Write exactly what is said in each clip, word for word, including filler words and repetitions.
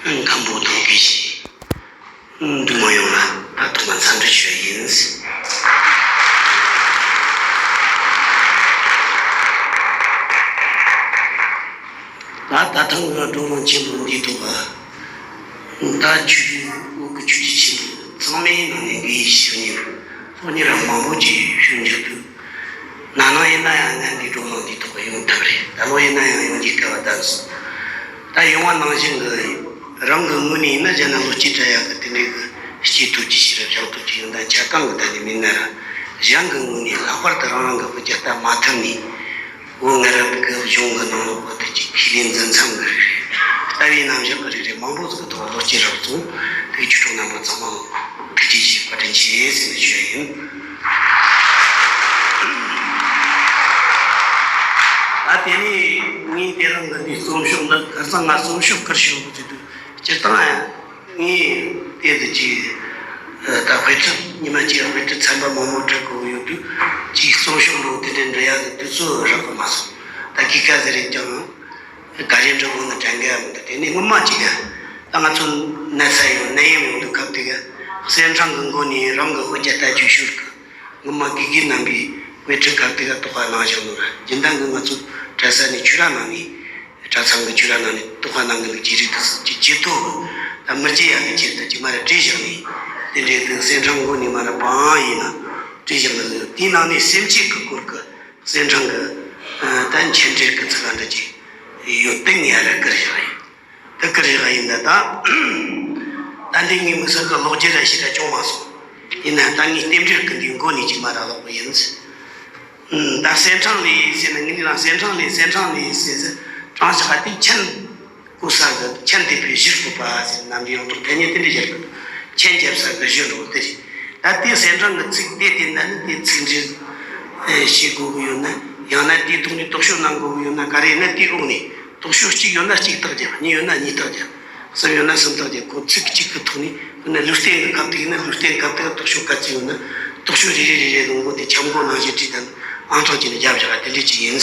མཁན་པོ་དང་དགེ་བཤེས་འདུས་མ་ཡོང་ལ་ད་ཐོག་མ་འཚམས་འདྲི་ཞུ་ཡ་ཡིན། ད་ད་ཐེངས་ཀྱི་བགྲོ་གླེང་ཆེན་པོ་འདིའི་ཐོག་ལ་ད་ཆོས་བརྒྱུད་བོད་ཀྱི་ཆོས་བརྒྱུད་ཆེན་པོ་ཚང་མའི་ནང་ནས་དགེ་བཤེས་ཞིག་ཡིན། སློབ་གཉེར་མང་པོ་ཅིག་ཞུ་འཇུག་ཏུ། ན་ནིང་ཡིན་ན་ཡང་ངས་འདི་བགྲོ་གླེང་འདིའི་ཐོག་ལ་ཡོང་ཐུབ་རེད། ད་ལོ་ཡིན་ན་ཡང་ཡོང་རྒྱུའི་སྐལ་བ་བདག་སོང་། ད་ཡོང་བ་ནང་བཞིན་གྱི་རང་གི་ངོས་ནས་ཡིན་ན་གཞན་ལ་བློ་སྐྱེད་སྤྲད་ཡག་གི་དེ་འདྲའི་གི་སྐྱེས་ཐོབ་ཀྱི་ཤེས་རབ་སྦྱང་ཐོབ་ཀྱི་ཡོན་ཏན་ཆ་ཚང་གི་ད་ནི་མིན་ན་ར། གཞན་གྱི་ངོས་ནས་ལྷག་པར་དུ་རང་རང་གི་དཔེ་ཆ་ལྟ་མ་ཐུབ་ནས། བོད་སྔ་རབས་ཀྱི་གཞུང་གི་ནང་ལོགས་ཀྱི་དེ་ཅིག་ཁས་ལེན་འཛིན་མཚམས་ཀྱི་རིགས་རེད། ལྟ་བའི་རྣམ་གཞག་གི་རིགས་རེད། མང་པོ་ཟིག་གི་ཐོག་བློ་སྐྱེད་རག་སོང་། དེ་ཆོས་གྲོགས་རྣམ་པ་ཚང་མ་ཐུགས་རྗེ་ཆེ་བཀའ་དྲིན་ཆེ་ཟེར་ནས་ཞུ་ཡ་ཡིན། ད་དེ་ནས་ངས་དེ་རིང་གི་འདི་རྩོམ་ཤོག་འདི་ཁ་སང་ང་རྩོམ་ཤོག་བསྐུར་ཞོག་གི་དུས་སྤྱིར་བཏང་ཡང་། ངས་དེ་དུས་ཀྱི་ད་དཔེ་ཁྲིད་ཉི་མ་གཅིག་དཔེ་ཁྲིད་ཚན་པ་མང་པོ་འབྲི་དགོས་ཡོད་དུས་ཀྱི་རྩོམ་ཤོག་འདྲ་བོ་དེ་འདྲ་འབྲི་ཡག་གི་དུས་ཚོད་རག་གི་མ་སོང་། ད་གི་ཁ་ཟེར་རེད་ཀྱང་ག་རེ་འབྲི་དགོས་ན་དྲན་གི་ཡ་མི་འདུག་དེ་ནས་སྔོན་མ་ཅིག་ག་ད་ང་ཚོ་ན་ཚ་ཡོད་ནད་ཡམས་ཡོད་དུས་སྐབས་དེ་ག་གསེར་ཕྲེང་གི་མགོ་ནས་རང་གི་དཔེ་ཆ་ལྟ་རྒྱུའི་ཞོར་གི་སྔོན་མ་དགེ་རྒན་རྣམ་པས་དཔེ་ཁྲིད་སྐབས་དེ་ག་དོགས་པ་གནང་བཞག་ནོ་ར། རྒྱུན་ལྡན་གི་ང་ཚོ་གྲྭ་ས་ནས་ཆོས་ར་ནང་ནས། གྲྭ་ཚང་གི་ཆོས་ར་ནང་ནས་དོགས་པ་གནང་གི་འདུག་ཅེས་རིགས་དེ་ཅིག་ཇེ་མཐོ་གི་ད་མི་བརྗེད་ཡག་གི་ཆེད་དུ་ཅིག་མ་ར་བྲིས་བཞག་ནས། དེ་འདྲའི་དུ་གསེར་ཕྲེང་མགོ་ནས་མ་ར་བང་ཡིན་ན་བྲིས་བཞག་གི་འདུག་དེའི་ནང་ནས་སེམས་བསྐྱེད་ཀྱི་སྐོར་གྱི་གསེར་ཕྲེང་གི་ད་མཆན་འགྲེལ་གྱི་ཚིག་འདྲ་ཅིག་ཡོད་དེ་ངས་ར་བསྐུར་བཞག་ཡིན། དེ་བསྐུར་བཞག་ཡིན་ད་ད། ད་འདི་ངའི་དམིགས་བསལ་གྱི་ཀློག་རྒྱུ་ར་ཞིག་ར་བྱུང་མ་སོང་། ཡིན་ན་ད་ངས་རྟེན་འབྲེལ་གྱི་འདིའི་མགོ་ནས་ཅིག་མ་ར་ཀློག་གི་ཡིན། ད་གསེར་ཕྲེང་ལས་ཟེར་ན་ངས་འདི་ལ་གསེར་ཕྲེང་ལས་གསེར་ཕྲེང་ལས་ཟེར་ཟེར་གྲངས་ཀྱི་ཁ་དེ་མཆན་བཀོད་ས་གི་མཆན་དེ་བོད་གཞིར་བཀོད་པ་ཟེར་ནམ་རྒྱུན་ཡོངས་གྲགས་ཐ་སྙད་དེ་འདྲ་བརྒྱབ་གི་མཆན་རྒྱབ་ས་གི་གཞི་འགྲོ་དེ་རེད། ད་དེ་གསེར་ཕྲེང་གི་ཚིག་དེ་དེ་འདྲ་ནི་དེ་ཚིག་འགྲེལ་བྱེད་དགོས་གི་ཡོད་ན་ཡང་ན་དེའི་ཐོག་ནས་རྟོག་དཔྱོད་གནང་དགོས་གི་ཡོད་ན་ག་རེ་ཡིན་ན་དེའི་འོག་ནས། རྟོག་དཔྱོད་གཅིག་ཡོད་ན་གཅིག་རྟགས་རྒྱབ། གཉིས་ཡོད་ན་གཉིས་རྟགས་རྒྱབ། གསུམ་ཡོད་ན་གསུམ་རྟགས་རྒྱབ། ཁོ་ཚིག་གཅིག་གི་ཐོག་ནས་དཔེར་ན་ལུས་རྟེན་གྱི་སྐབས་དེ་ཡིན་ན་ལུས་རྟེན་སྐབས་དེ་རྟོག་དཔྱོད་ག་ཚོད་ཡོད་ན་རྟོག་དཔྱོད་རེ་རེ་རེ་རེ་ལ་མགོ་དེ་ཁྱབ་མགོ་ནང་བཞིན་བྲིས་དང་ཨང་གྲངས་བྱས་ནས་རྒྱབ་བཞག་དེ་འདྲས་ཅིག་ཡིན།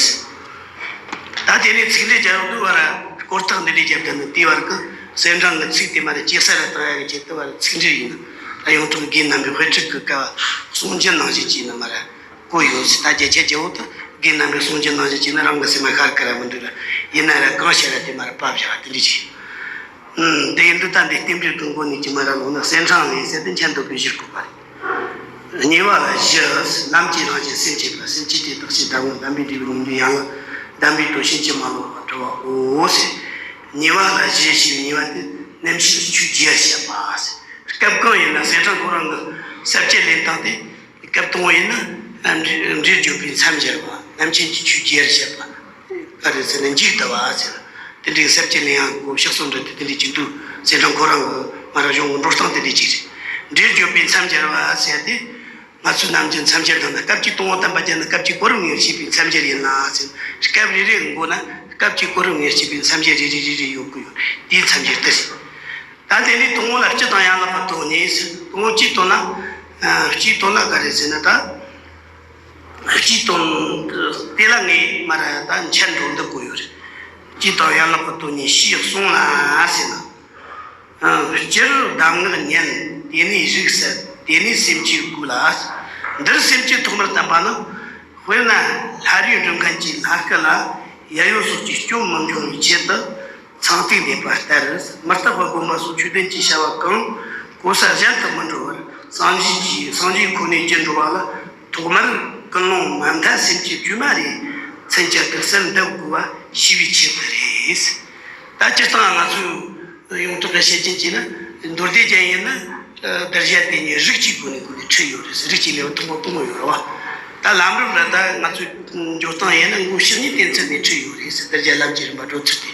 ད་དེ་ནས་ཚིག་འགྲེལ་རྒྱབ་དུས་བར་སྐོར་རྟགས་འདི་འདྲས་རྒྱབ་དང་ནི་དེའི་བར་གྱི་གསེར་ཕྲེང་གི་ཚིག་དེ་མ་རེད་ཇེ་གསལ་ལ་བཏང་ཡག་གི་ཆེད་དུ་བར་ཚིག་འགྲེལ་ཡིན། ད་ཡོངས་གྲགས་དགེ་རྒན་རྣམ་པའི་དཔེ་ཁྲིད་ཀྱི་སྐབས་གསུང་རྒྱུན་ནང་བཞིན་བྱས་ན་མ་རེད། བཀོད་ཡོད་ཟེར། ད་རྒྱ་ཆེ་རྒྱལ་པོ་དང་དགེ་རྣམ་པའི་གསུང་རྒྱུན་ནང་བཞིན་བྱས་ན་རང་གི་སེམས་ལ་ཤར་ཀི་ར་མི་འདུག་ལ། ཡིན་ན་ར་གང་བཤད་ར་དེ་མ་ར་ཕབ་བཞག་དེ་འདྲ་བྱས། ཨུམ། དེ་ཡིན་དུས་ད་འདི་རྟེན་འབྲེལ་གྱི་མགོ་ནས་ཀྱི་མ་ར་ལོག་ན་གསེར་ཕྲེང་ལས་ཟེར་ཏེ་མཆན་འདོགས་པའི་གཞིར་བཀོད་པ་རེད། གཉིས་པ་ལ་བཞི། ལམ་གྱི་རང་བཞིན་སེམས་བསྐྱེད་པ། སེམས་བསྐྱེད་དེ་བརྟག་ཕྱིར་ཟླ་ངོ་བསྡམས་པས་འབྲས་བུ་སྙིང་པོའི་ཡན་ལག་བསྡམས་པས་གྲོལ་ཕྱིན་ཅི་མ་ལོག་པར་གྲོལ་བའོ་ཟེར། གཉིས་པ་ལ་བཞི་ཞེས་པའི་གཉིས་པ་དེ་རྣམ་མཁྱེན་གྱི་ཆོས་རྒྱས་པར་བཤད་པ་ཟེར། སྐབས་གང་ཡིན་ན་གསེར་ཕྲེང་ཁོ་རང་གི་ས་བཅད་ལེན་སྟངས་དེ། སྐབས་དང་པོ་ཡིན་ན། འབྲས་འབྲས་བརྗོད་པའི་མཚམས་སྦྱར་བ། རྣམ་མཁྱེན་གྱི་ཆོས་རྒྱས་པར་བཤད་པ། ག་རེ་ཟེར་ན་མཇུག་བསྡུ་བ་ཟེར། དེ་འདྲའི་ས་བཅད་ལེན་ཡག་གི་ཕྱག་སྲོལ་འདྲ་དེ་དེ་འདྲའི་ཅིག་འདུག་གསེར་ཕྲེང་ཁོ་རང་གི་མ་ར་གཞུང་གི་འགྲོ་སྟངས་དེ་འདྲའི་ཅིག་རེད། འབྲས་བརྗོད་པའི་མཚམས་སྦྱར་བ་ཟེར་ཏེ། ང་ཚོས་ནམ་རྒྱུན་མཚམས་སྦྱར་དང་ན་སྐབས་ཀྱི་དང་པོ་བསྟན་པ་སྦྱར་ན་སྐབས་ཀྱི་གོ་རིམ་ངེས་བྱེད་པའི་མཚམས་སྦྱར་ཡིན་ལ་ཟེར། སྐབས་རེ་རེ་གི་མགོ་ན་སྐབས་ཀྱི་གོ་རིམ་ངེས་བྱེད་པའི་མཚམས་སྦྱར་རེ་རེ་རེ་རེ་ཡོད་དགོས་ཡོད། དེའི་མཚམས་སྦྱར་དེ་རེད། ད་དེ་ནས་དང་པོ་ལ་སྤྱི་དང་ཡན་ལག་པ་བསྟན་ནས་ཟེར། དང་པོ་སྤྱིའི་དོན་ལ། ཨ། སྤྱིའི་དོན་ལ་ག་རེ་ཟེར་ན་ད། སྤྱིའི་དོན་དེ་ལ་ངས་མ་ར་ད་མཆན་འགྲོ་འདུག་གོ་ཡོད་རེད། སྤྱི་དང་ཡན་ལག་པ་བསྟན་ནས་ཞེས་གསུངས་ལ་ཟེར་ན། ཨ། སྤྱིར་གདམས་ངག་ཉན། དེ་ནས་རིག་གསལ། དེ་ནས་སེམས་བསྐྱེད་དགོས་ལ། འདིར་སེམས་བསྐྱེད་ཐོག་མར་བསྟན་པ་ནི། དཔེར་ན་ལྷ་རིས་སྒྲུབ་མཁན་གྱིས་ལྷ་སྐུ་ལ་ཡ་ཡོ་སོགས་ཀྱི་སྐྱོན་མི་འབྱུང་བའི་ཆེད་དུ། ཚངས་ཐིག་འདེབས་པ་ལྟར། མི་རྟག་པ་སྒོམ་པ་སོགས་ཆོས་ལྡན་གྱི་བྱ་བ་གང་གོ་ས་གཞན་དུ་མི་འགྲོ་བར་སངས་རྒྱས་ཀྱི་སངས་རྒྱས་ཁོ་ནའི་རྒྱུར་འགྲོ་བ་ལ་ཐོག་མར་ཀུན་སློང་མ་མཐའ་སེམས་བསྐྱེད་དཀྱུས་མ་རེ་མཚོན་བྱེད་དུ་གསལ་འདེབས་དགོས་པ་ཤེས་པའི་ཆེད་དུ་རེད། ད་སྤྱིར་བཏང་ང་ཚོས་ཡོངས་གྲགས་ཀྱི་བཤད་རྐྱེན་གྱིས་ན་མདོ་སྡེ་ཅན་ཡིན་ན། ཨ། བསྡུར་བྱ་དེ་ཉིད་རིགས་གཅིག་པོ་ནས་ཁོ་ནས་ཁྲིད་ཡོད་རེད། རིགས་གཅིག་ལས་ཐོག་མ་སྟོང་ཡོད་རེད་བ། ད་ལམ་རིམ་ལ་ད་ང་ཚོས་འཇོག་སྟངས་ཡིན་ན་མགོ་བཤེས་གཉེན་བསྟེན་ཚུལ་ནས་ཁྲིད་ཡོད་རེད་ཟེར། བསྡུར་བྱ་ལམ་གྱི་རིམ་པ་བགྲོད་ཚུལ་དེ།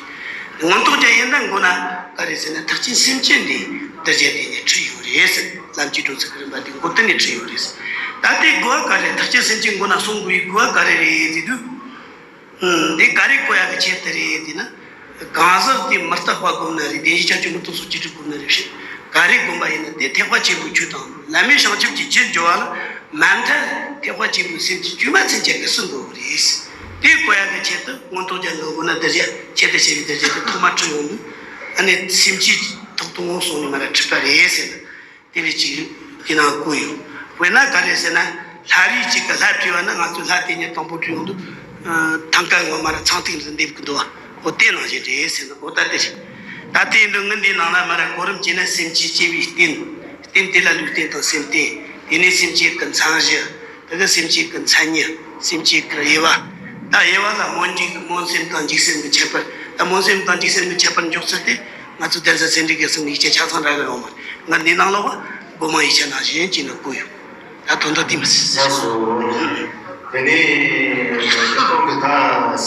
མངོན་རྟོགས་ཀྱང་ཡིན་ན་མགོ་ན་ག་རེ་ཟེར་ན་ཐེག་ཆེན་སེམས་བསྐྱེད་འདི་བསྡུར་བྱ་དེ་ནས་ཁྲིད་ཡོད་རེད་ཟེར། ལམ་གྱི་བགྲོད་ཚུལ་གྱི་རིམ་པ་དེ་མགོ་དེ་ནས་ཁྲིད་ཡོད་རེད་ཟེར། ད་དེ་དགོས་པ་ག་རེ། ཐེག་ཆེན་སེམས་བསྐྱེད་མགོ་ན་གསུང་དགོས་པའི་དགོས་པ་ག་རེ་རེད་ཟེར་དུས། ཨུམ། འདི་ག་རེ་གོ་ཡག་གི་ཆེད་དུ་རེད་ཟེར་ན། གང་ཟག་དེ་མི་རྟག་པ་བསྒོམས་ན་རེད། བདེན་བཞི་ཁྱབ་བྱེད་མུ་སྟེགས་སོགས་ཅི་འདྲ་བསྒོམས་ན་རེད། ཕྱིར་ག་རེ་བསྒོམས་པ་ཡིན་ན་དེ་ཐེག་པ་ཆེན་པོའི་ཆོས་དང་བླ་མེད་བྱང་ཆུབ་ཀྱི་རྒྱུར་སྦྱོར་བ་ལ་མ་མཐའ་ཐེག་པ་ཆེན་པོའི་སེམས་ཀྱི་དཀྱུས་མ་མཚོན་བྱེད་ཀྱི་སུ་འདུག་རེད། དེ་གོ་ཡག་གི་ཆེད་དུ་མངོན་རྟོགས་རྒྱན་དུ་མགོ་ན་བསྡུར་བྱ་ཆེད་དུ་བྱས་པའི་བསྡུར་བྱ་དེ་ཐོག་མ་ཁྲིད་ཡོང་དུས། ཨ་ནི་སེམས་བསྐྱེད་ཐོག་ཏུ་ངོ་སོང་ནས་མར་ཁྲིད་པ་རེད་ཟེར་ན། དེ་ལས་ཅིག་དེ་ནང་བཀོད་ཡོད། དཔེར་ན་ག་རེ་ཟེར་ན། ལྷ་རིས་གཅིག་གི་ལྷ་བྲིས་པ་ན་ང་ཚོས་ལྷ་དེ་ཉིད་དང་པོ་བྲིས་ཡོང་དུས། ཨ། ཐང་ཀ་ངོ་མར་ཚངས་ཐིག་འདི་འདེབས་ཀྱི་འདུག་བ། འོ་དེ་ནང་བཞིན་རེད་ཟེར་ན། འོ་ད་དེ་རེད། ད་དེ་འདི་ངི་འདིའི་ནང་ལ་མར་གོ་རིམ་བྱས་ན་སེམས་བསྐྱེད་སྐྱེ་བའི་རྟེན། རྟེན་དེ་ལ་ལུས་རྟེན་དང་སེམས་རྟེན། དེ་ནས་སེམས་བསྐྱེད་ཀྱི་མཚན་གཞི། དེ་གི་སེམས་བསྐྱེད་ཀྱི་མཚན་ཉིད། སེམས་བསྐྱེད་ཀྱི་དབྱེ་བ། ད་དབྱེ་བ་ལ་སྨོན་འཇུག་སྨོན་སེམས་དང་འཇུག་སེམས་ཀྱི་ཁྱད་པར། ད་སྨོན་སེམས་དང་འཇུག་སེམས་ཀྱི་ཁྱད་པར་འཇོག་ཚུལ་དེ། ང་ཚོ་གདན་ས་སེ་འབྲས་དགེ་གསུམ་ཡིག་ཆ་ཆ་ཚང་རག་གི་ཡོད་མ་རེད། ང་འདི་ནང་ལོགས་སྒོ་མང་ཡིག་ཆ་ནང་བཞིན་གྱིས་ནི་བཀོད་ཡོད། ད་དོན་དག་དེ་མི་སྲིད། ལགས་སོ། དེ་ནས་ད་དོན་གྱི་ད་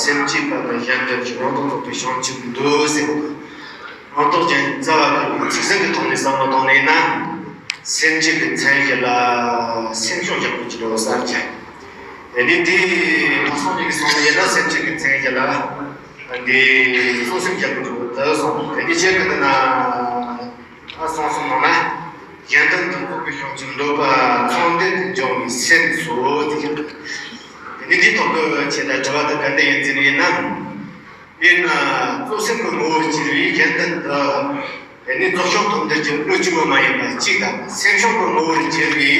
སེམས་བསྐྱེད་པ་དང་གཞན་དོན་གྱི་རང་དོན་རྟོགས་པའི་བྱང་ཆུབ་འདོད་ཟེར་བ། རང་རྟོགས་ཅན་རྩ་བ་ཀུན་གྱི་ཚིག་ཟིན་གྱི་ཐོག་ནས་བསམ་བློ་བཏང་ནས་ན། སེམས་བསྐྱེད་ཀྱི་མཚན་གཞི་ལ་སེམས་བྱུང་བཞག་པའི་ཕྱིར་རོ་གསར་བྱ། དེ་ནས་དེ་མ་སོང་ཉིད་ཀྱི་སོང་ནས་ཡིན་ན་སེམས་བསྐྱེད་ཀྱི་མཚན་གཞི་ལ་འདི་གཙོ་སེམས་བཞག་པའི་ཕྱིར་རོ་དེ་སོང་། དེ་ནས་ཆེད་དུ་ན་ཨ་སོང་སོང་ནོ་ན་གཞན་དོན་དུ་འགོག་པའི་བྱང་ཆུབ་འདོད་པ་ཚོང་ལྡན་དུ་འབྱུང་བའི་སེམས་སོ་དེ་ཡིན། དེ་ནས་འདི་ཐོག་ཏུ་ཆེད་ལ་དྲི་བ་དེ་ག་འདྲ་ཡིན་ཟེར་ཡིན་ན། དཔེར་ན། གཙོ་སེམས་ཀྱི་ངོ་བོར་གྱུར་པའི་གཞན་དོན་དུ། དེ་ནི་རྫོགས་བྱང་ཐོབ་འདོད་ཀྱི་བློ་དཀྱུས་མ་མ་ཡིན་པ་གཅིག་དང་། སེམས་བྱུང་གི་ངོ་བོར་གྱུར་པའི་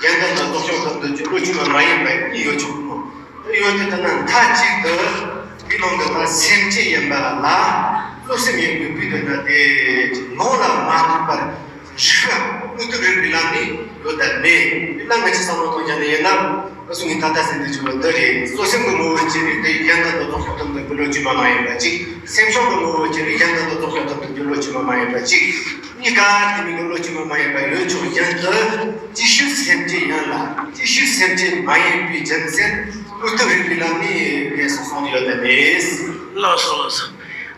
གཞན་དོན་དུ་རྫོགས་བྱང་ཐོབ་འདོད་ཀྱི་བློ་དཀྱུས་མ་མ་ཡིན་པ་གཉིས་ཡོད་ཆོག་གི་མོད། དེ་ཡོད་དེ་ལྟ་ན་མཐའ་གཅིག་ཏུ་འདི་ནང་གི་ད་སེམས་བསྐྱེད་ཡིན་པ་ལ་གཙོ་སེམས་ཡིན་པའི་དཔེ་དེ་ན་དེ་ནང་ལ་མ་ཐུག་པར། རིགས་པ་དངོས་སྟོབས་རིག་པའི་ལམ་ནས་ཡོད་དམ་མེད། དེ་ལ་ང་ཅི་བསམ་བློ་གཏོང་བྱ་ནི་ཡིན་ན། ཨ་སུ་ངའི་ད་ལྟ་ཟེར་འདོད་བྱུང་བ་འདི་རེད། གཙོ་སེམས་ཀྱི་ངོ་བོར་གྱུར་པའི་དེ་གཞན་དོན་དུ་རྫོགས་བྱང་ཐོབ་འདོད་ཀྱི་བློ་དཀྱུས་མ་མ་ཡིན་པ་གཅིག་སེམས་བྱུང་གི་ངོ་བོར་གྱུར་པའི་གཞན་དོན་དུ་རྫོགས་བྱང་ཐོབ་འདོད་ཀྱི་བློ་དཀྱུས་མ་མ་ཡིན་པ་གཅིག་གཉིས་ཀ་དེ་མིན་གྱི་བློ་དཀྱུས་མ་མ་ཡིན་པ་ཡོད་ཆོག་བཞིན་དུ། ཅིག་ཤོས་སེམས་བསྐྱེད་ཡིན་ལ་ཅིག་ཤོས་སེམས་བསྐྱེད་མ་ཡིན་པའི་རྒྱུ་མཚན་དངོས་སྟོབས་རིག་པའི་ལམ་ནས་ངས་སོ་སོ་ཡོད་དམ་མེད། ལགས་སོ་ལགས་སོ།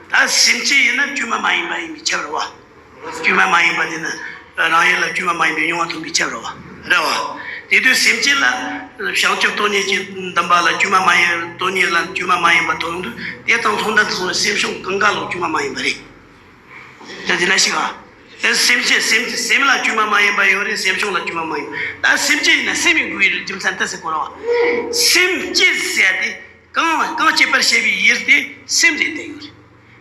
ད་སེམས་བསྐྱེད་ཡིན་ན་དཀྱུས་མ་མ་ཡིན་པ་ཡིན་པའི་ཁྱབ་རེད་བ། དཀྱུས་མ་མ་ཡིན་པ་དེ་ནི་རང་ཡུལ་ལ་དཀྱུས་མ་མ་ཡིན་པའི་མྱོང་བ་མཐོང་བའི་ཁྱབ་རེད་བ། རེད་བ། དེ་དུས་སེམས་བསྐྱེད་ལ་བྱང་ཆུབ་སྟོང་ཉིད་ཀྱི་འདུན་པ་ལ་དཀྱུས་མ་མ་ཡིན། སྟོང་ཉིད་ལ་དཀྱུས་མ་མ་ཡིན་པ་མཐོང་དུས་དེ་དང་མཚུངས་ལྡན་དུ་སོང་བའི་སེམས་བྱུང་གང་ག་ལོག་དཀྱུས་མ་མ་ཡིན་པ་རེད། དེ་དེ་ན་ཞིག་ཨ། དེ་སེམས་བསྐྱེད་སེམས་སེམས་ལ་དཀྱུས་མ་མ་ཡིན་པ་ཡོད་རེད། སེམས་བྱུང་ལ་དཀྱུས་མ་མ་ཡིན་པ། ད་སེམས་བསྐྱེད་ཡིན་ན་སེམས་ཡིན་དགོས་ཡོད་རེད། རྒྱུ་མཚན་དེ་ཟེར་གོ་ར་བ། སེམས་བསྐྱེད་ཟེར་ཏེ་གང་གང་སྐྱེད་པར་བྱེད་པའི་ཡུལ་དེ་སེམས་རེད་བསྡད་ཡོད་རེད།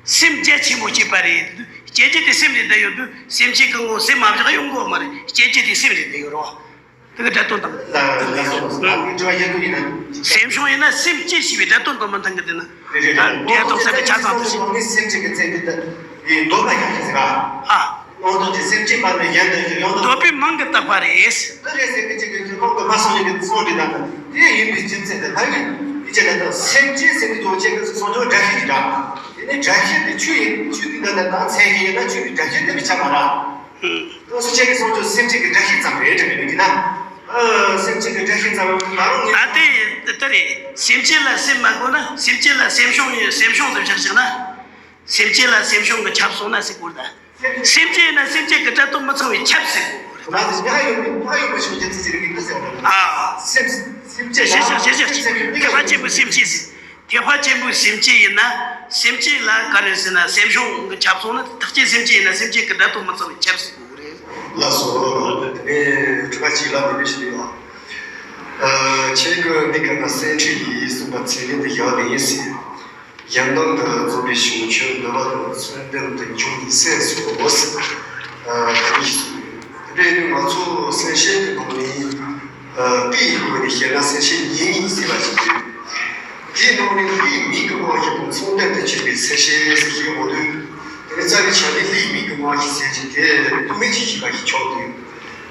སེམས་རྒྱ་ཆེན་པོ་སྐྱེས་པ་རེད། སྐྱེ་རྒྱུ་དེ་སེམས་རེད་བསྡད་ཡོད་དུས་སེམས་བསྐྱེད་ཀྱི་ངོ་སེམས་མ་བཞག་ཡོང་གི་ཡོད་མ་རེད། སྐྱེ་རྒྱུ་དེ་སེམས་རེད་བསྡད་ཡོད་རེད་བ། དེ་གི་སྒྲ་དོན་དང་། ལ་ལ་སོ་སོ་ཨ་ནི་དྲི་བ་ཡག་པོ་ཡིན་ན། སེམས་བྱུང་ཡིན་ན་སེམས་བསྐྱེད་ཞེས་པའི་སྒྲ་དོན་དང་མི་མཐུན་གི་དེ་ནི། རེད་རེད། ཨ་འདི་ཡ་དོགས་ཟ་གི་ཆ་ཚང་དུ་ཞིག་ནི་སེམས་བསྐྱེད་ཀྱི་ཚེ་འདི་ལྟ་བུའི་འདོད་པ་ཡང་ཞིག་ཟེར་བ། ཨ། མངོན་རྟོགས་ཀྱི་སེམས་བསྐྱེད་པ་ནི་གཞན་དོན་གྱི་ཡང་དག་འདོད་པའི་མིང་གིས་བཏགས་པ་རེད། འདི་རེད་ཟེར་གི་ཅིག་གི་ཁྱོད་ཁོང་གི་མ་སོང་ཡིན་གི་སོང་འདི་དང་དེ་ཡིན་པའི་རྒྱུ་མཚན་དེ་ལྷ་ཡིན་ཡིན་ཅེ་ན་དང་སེམས་བསྐྱེད་ཟེར་གི་ཅོག་ཅེ་གི་སོང་ཅོག་སྒྲ་བཤད་ཀྱི་སྒྲ། དེ་ནི་སྒྲ་བཤད་དེ་ཆོས་ཡིན་ཆོས་ཀྱི་འདི་ལ་དང་མཚན་གཞི་ཡིན་ན་ཆོས་ཀྱི་སྒྲ་བཤད་དེ་མི་ཆགས་པ་ར། ཨུ། སོ་སོ་ཅེ་གི་སོང་ཅོག་སེམས་བསྐྱེད་ཀྱི་སྒྲ་བཤད་ཙམ་རེད་དྲན་གི་འདུག་གི་ན། ཨ་སེམས་བསྐྱེད་ཀྱི་སྒྲ་བཤད་ཙམ་མ་རུང་ངེས། ད་དེ་དེ་རེད། སེམས་བསྐྱེད་ལ་སེམས་མ་དགོས་ན་སེམས་བསྐྱེད་ལ་སེམས་བྱུང་ཡིན་སེམས་བྱུང་དུ་བཞག་བཞག་ན། སེམས་བསྐྱེད་ལ་སེམས་བྱུང་གི་ཁྱབ་སོང་ན་ཟེར་དགོས་ད། སེམས་བསྐྱེད་ཡིན་ན་སེམས་བསྐྱེད་ཀྱི་སྒྲ་དོན་མི་མཚུངས་པའི་ཁྱབ་ཟེར་དགོས། ང་ཚོ་སྙིང་ཡོད་པའི་སྙིང་ཡོད་པའི་ཕྱོགས་ཀྱི་ཚིག་ཅིག་རིག་གི་འདུག་ཟེར་བ་རེད། ཨ། སེམས་སེམས་བསྐྱེད་ཞེས་བཤད་ཞེས་བཤད་ཐེག་པ་ཆེན་པོའི་སེམས་བསྐྱེད་ཟེར། ཐེག་པ་ཆེན་པོའི་སེམས་བསྐྱེད་ཡིན་ན་སེམས་བསྐྱེད་ལ་ག་རེ་ཟེར་ན་སེམས་བྱུང་གི་ཁྱབ་སོང་ན་ཐེག་ཆེན་སེམས་བསྐྱེད་ཡིན་ན་སེམས་བསྐྱེད་ཀྱི་སྒྲ་དོན་མི་མཚུངས་པའི་ཁྱབ་ཟེར་དགོས་རེད། ལགས་སོ། དེ་ནས་དྲི་བ་གཅིག་ལ་འདི་འདྲ་ཞིག་ཡོད། ཨ། ཁྱེད་ཀྱིས་འདི་ག་ན་སེམས་ཁྲིད་ཡིན་གསུངས་པ་ཚད་ལྡན་དུ་བཞག་ནས་ཡིན་ཟེར། གཞན་དོན་དུ་རྫོགས་པའི་བྱང་ཆུབ་འདོད་པ་དང་མཚུངས་ལྡན་དུ་འབྱུང་བའི་སེམས་སོ། ཨ། དེ་ནི་ང་ཚོ་སེམས་བསྐྱེད་ཀྱི་ནང་ནས་ཨ། དཔེ་ཡི་སྒོ་ནས་བཤད་ན་སེམས་བསྐྱེད་ཉེ་གཉིས་ཟེར་བ་ཞིག་ཡོད། དེའི་ནང་ནས་ལྷའི་མིག་གི་དབང་ཤེས་དང་མཚུངས་ལྡན་དུ་གྱུར་པའི་སེམས་བསྐྱེད་ཟེར་གྱི་ཡོད་དུས། དེ་ནི་རྩ་བའི་ཆ་ནས་ལྷའི་མིག་གི་དབང་ཤེས་ཟེར་གྱི་དེ་རྟོག་མེད་ཀྱི་ཤེས་པ་ཞིག་ཆགས་འདུག་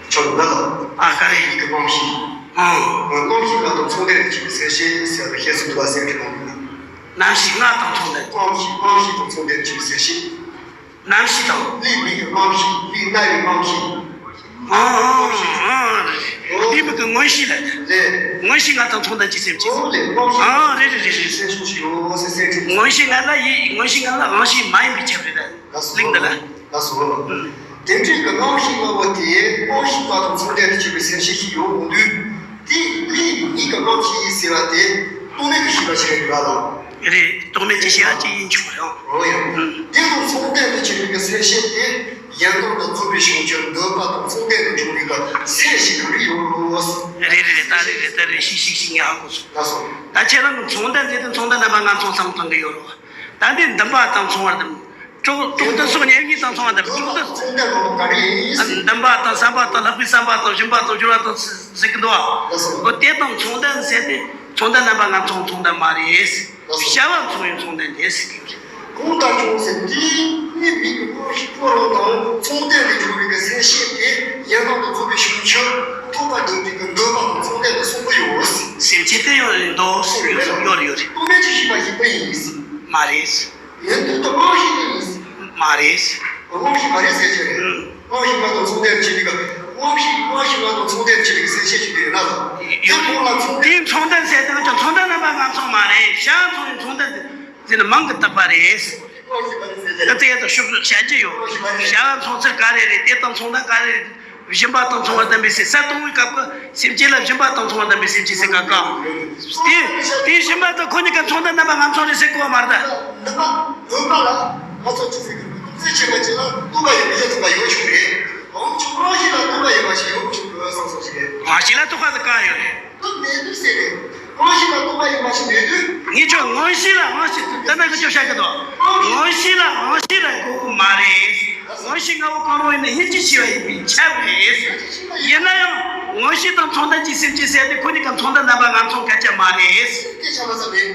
ཆགས་འདུག་ན་ལ། ཨ་ཀ་རེ། མིག་གི་དབང་ཤེས། ཨ། དབང་ཤེས་ལྔ་དང་མཚུངས་ལྡན་དུ་གྱུར་པའི་སེམས་བསྐྱེད་ཟེར་བ་ཤེས་སུ་འདུག་པ་སེམས་ཀྱི་ནང་ནས། རྣམ་ཤེས་ལྔ་དང་མཚུངས་ལྡན། དབང་ཤེས་དབང་ཤེས་དང་མཚུངས་ལྡན་དུ་གྱུར་པའི་སེམས་བསྐྱེད། རྣམ་ཤེས་དང་། ལྷའི་མིག་གི་རྣམ་ཤེས། ལྷའི་རྣ་བའི་རྣམ་ཤེས། ཨང་ཨང་ཨང་། ལྷའི་མིག་གི་མངོན་ཤེས་ལ། ལས། མངོན་ཤེས་ལྔ་དང་མཚུངས་ལྡན་གྱི་སེམས་བསྐྱེད། ཨོ་ལས་རྣམ་ཤེས། ཨང་རེད་རེད་རེད་རེད། སེམས་བྱུང་ཞིག་ཡོད་ཟེར་སེམས་བསྐྱེད། མངོན་ཤེས་ལྔ་ལ་ཡིད་མངོན་ཤེས་ལྔ་ལ་དབང་ཤེས་མ་ཡིན་པའི་ཁྱབ་རེད་ད། ལགས་སོ། གླིང་འདི་ལ། ལགས་སོ། དེ་འདྲའི་གི་རྣམ་ཤེས་ལྔ་པོ་དེ་དབང་ཤེས་ལྔ་དང་མཚུངས་ལྡན་དུ་གྱུར་པའི་སེམས་བསྐྱེད་ཞིག་ཡོད་འོང་དུས། དེ་ལྷའི་མིག་གི་རྣམ་ཤེས་ཟེར་བ་དེ་རྟོག་མེད་ཀྱི་ཤེས་པ་ཞིག་རེད་འདུག་ག་ལ། རེད། རྟོག་མེད་ཀྱི་ཤེས་པ་ཅིག་ཡིན་ཆོག་ཡང་། འོ་ཡང་། ཨང་། དེ་དང་མཚུངས་ལྡན་དུ་གྱུར་པའི་གི་སེམས་བསྐྱེད་དེ་གཞན་དོན་དུ་རྫོགས་པའི་བྱང་ཆུབ་འདོད་པ་དང་མཚུངས་ལྡན་དུ་འབྱུང་བའི་གི་སེམས་ཤིག་ག་རེ་ཡོད་རོ། རེད་རེད་རེད། ད་རེད་རེད། ད་རེད། ཤིག་ཤིག་ཤིག་ངས་ཧ་གོ་སོང་། ལགས་སོ། ད་ཁྱེད་རང་གི་མཚུངས་ལྡན་དེ་དང་མཚུངས་ལྡན་རྣམ་པ་ལྔ་མཚུངས་སམ་མཚུངས་གི་ཡོད་རོ། ད་འདི་འདུན་པ་དང་མཚུངས་པར་དང་། དྲུག་དྲུག་ཏུ་སོགས་ཉེར་གཉིས་དང་མཚུངས་པ་དང་དྲུག་ཏུ། འདུན་པ་དང་བསམ་པ་དང་ལྷག་པའི་བསམ་པ་དང་སྦྱིན་པ་དང་སྦྱོར་བ་དང་ཟེར་གྱི་འདུག་བ། འོ་དེ་དང་མཚུངས་ལྡན་ཟེར་ཏེ་མཚུངས་ལྡན་རྣམ་པ་ལྔ་མཚུངས་མཚུངས་ལྡན་མ་རེད། བྱ་བ་མཚུངས་པའི་མཚུངས་ལྡན་དེ་ཟེར་གྱི་རེད། གང་ལྟར་ཀྱང་ཟེར་དེའི་གནས་མིག་གི་དངོས་གཞི་ཀུན་རང་དང་མཚུངས་ལྡན་དུ་གྱུར་པའི་གི་སེམས་བསྐྱེད་དེ་ཡང་དག་ཏུ་རྫོགས་པའི་བྱང་ཆུབ་ཐོབ་པར་འདོད་པའི་གི་འདུན་པ་དང་མཚུངས་ལྡན་དུ་གསུངས་པ་ཡོད། སེམས་བསྐྱེད་དེ་ཡོད་འདུག་ཡོད་ཡོད་ཡོད་རེད། རྟོག་མེད་ཀྱི་ཤེས་པ་ཞིག་པ་ཡིན། མ་རེད། ཡུན་དུ་དུ་དབང་ཤེས་ནི་ཡིན། མ་རེད། དབང་ཤེས་མ་རེད་ཟེར་གྱི་རེད། ཨང་། དབང་ཤེས་ལྔ་དང་མཚུངས་ལྡན་བྱེད་པའི་གི་དབང་ཤེས་དབང་ཤེས་ལྔ་དང་མཚུངས་ལྡན་བྱེད་པའི་གི་སེམས་བསྐྱེད་ཅིག་ཡོད་ན་ལ། དེ་ཁོང་ལ་མཚུངས་ལྡན། དེའི་མཚུངས་ལྡན་ཟེར་དེ་ང་ཚོ་མཚུངས་ལྡན་རྣམ་པ་ལྔ་མཚུངས་མ་རེད། བྱ་མཚུངས་མཚུངས་ལྡན་ཟེར་ནས་མང་གི་བཏགས་པ་རེད། དབང་ཤེས་མ་རེད་ཟེར་གྱི་རེད། དེ་ཡང་ཤུགས་སུ་བཤད་ཀྱི་ཡོད། དབང་ཤེས་མ་རེད། བྱ་བ་མཚུངས་ཚུལ་ག་རེ་རེད། དེ་དང་མཚུངས་ལྡན་ག་རེ་རེད། སྦྱིན་པ་དང་མཚུངས་པ་ལྡན་པའི་སེམས། ས་གཏོང་བའི་སྐབས་ཀྱི་སེམས་བསྐྱེད་ལ་སྦྱིན་པ་དང་མཚུངས་པ་ལྡན་པའི་སེམས་བསྐྱེད་ཟེར་ག་ག་དེ་དེའི་སྦྱིན་པ་དང་ཁོ་གཉིས་ཀ་མཚུངས་ལྡན་རྣམ་པ་ལྔ་མཚུངས་རེད་ཟེར་གོ་བ་མ་རེད་ད། འདུན་པ་འདུན་པ་ལ་ང་ཚོ་ཅི་ཟེར་གི་རེད། རྟོག་ཚད་ཆེན་པོ་ཅིག་ལ་རྟོག་པ་ཡོད་མི་ཡོད་ཐུབ་པ་ཡོད་ཆོག་རེད། འོན་ཀྱང་དབང་ཤེས་ལ་རྟོག་པ་ཡོད་མ་ཞིག་ཡོད་ཆོག་གི་བསམ་སོང་ཞིག་རེད། དབང་ཤེས་ལ་རྟོག་པ་དེ་གང་ཡོད་རེད། རྟོག་མེད་དུ་ཟེར་རེད། དབང་ཤེས་ལ་རྟོག་པ་ཡོད་མ་ཞིག་མེད་དུས། ངས་ཁྱོད་དབང་ཤེས་ལ་དབང་ཤེས་ད་ལྟ་ཁྱོད་བཤད་གི་འདུག་དབང་ཤེས་ལ་དབང་ཤེས་ལ་དགོས་གི་མ་རེད། དབང་ཤེས་ལྔ་བོ་གང་རུང་ཡིན་ན་ཡིད་ཀྱི་ཤེས་པ་ཡིན་པས་ཁྱབ་རེད། ཡིན་ན་ཡང་དབང་ཤེས་དང་མཚུངས་ལྡན་གྱི་སེམས་ཅན་ཟེར་དེ་ཁོ་གཉིས་ཀ་མཚུངས་ལྡན་རྣམ་པ་ལྔ་མཚུངས་སྐད་ཆ་མ་རེད། སྐད་ཆ་མ་ཟ་རེད།